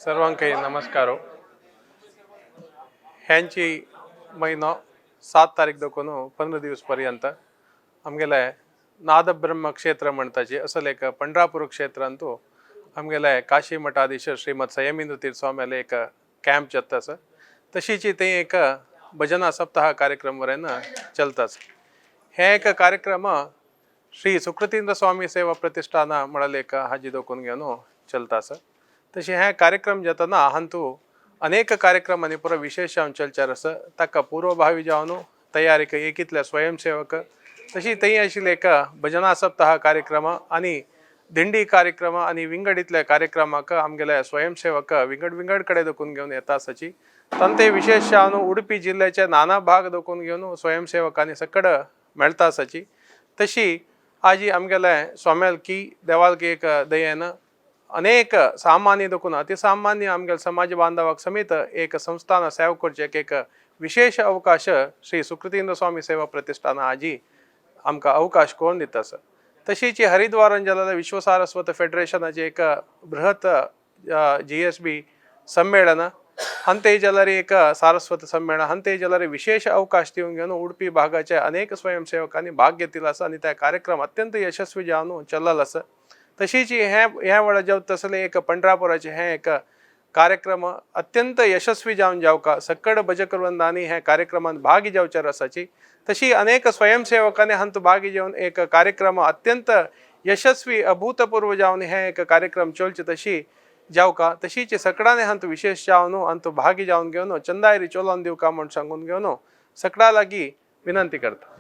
सर्वांकय नमस्कार. ह्यांची महिनो 7 तारीख देखून 15 दिवस पर्यंत आमगेले नादब्रह्म क्षेत्र म्हणताची असल एक पंढरापूर क्षेत्रांतू आमगेले काशी मठाधीश श्रीमद संयमेंद्र तीर्थ स्वाम्याले एक कॅम्प जाता आसा. तशीची ते एक भजना सप्ताह कार्यक्रम वरेन चलताच. हे एक कार्यक्रम श्री सुकृतींद्र स्वामी सेवा प्रतिष्ठान म्हळ्यार एक हाजी दोकून घेवन चलता आसा. तशें हे कार्यक्रम जातना हांतू अनेक कार्यक्रम आनी पुरो विशेष जावन चलचार आसा. ताका पूर्वभावी जावन तयारी एकीतले स्वयंसेवक तशी थंय आशिल्ले एक भजना सप्ताह कार्यक्रम आनी दिंडी कार्यक्रम आनी विंगडीतल्या कार्यक्रमाक आमगेले स्वयंसेवक विंगड विंगड कडेन दोकून घेवन येता आसाची. तांते विशेष जावन उडपी जिल्ल्याचे नाना भाग दोकून घेवन स्वयंसेवकांनी सकड मेळटा आसाची. तशी आजी आमगेले स्वाम्यालकी देवालकी एक दयेन अनेक सामान्य देखून अतिसामान्य आमगेले समाज बांधवाक समेत एक संस्थान सेवा करचे एक विशेष अवकाश श्री सुकृतींद्र स्वामी सेवा प्रतिष्ठान आजी आमकां अवकाश करून दिता आसा. तशीच हरिद्वारान जालेलें विश्व सारस्वत फेडरेशनाचें एक बृहत GSB संमेळन हंते जाल्यार एक सारस्वत संमेळन हंते जाल्यार विशेष अवकाश दिवन घेवन उडपी भागाचे अनेक स्वयंसेवकांनी भाग घेतिल्लो आसा आनी त्या कार्यक्रम अत्यंत यशस्वी जावन चल्लेलो आसा. तशीच हें हें वेळार जेव तसलें एक पंढरापुराचें हें एक कार्यक्रम अत्यंत यशस्वी जावन जावका सकड भजकवृंदांनी हे कार्यक्रमात भागी जावचे आसाची. तशी अनेक स्वयंसेवकांनी हांतू भागी जावन एक कार्यक्रम अत्यंत यशस्वी अभूतपूर्व जावन हे एक कार्यक्रम चलचे तशी जावका. तशीच सकडाने हांतू विशेष जावन हांतू भागी जावन घेवन चंदायरी चलोवन दिवका म्हूण सांगून घेवन सकडा लागीं विनंती करता.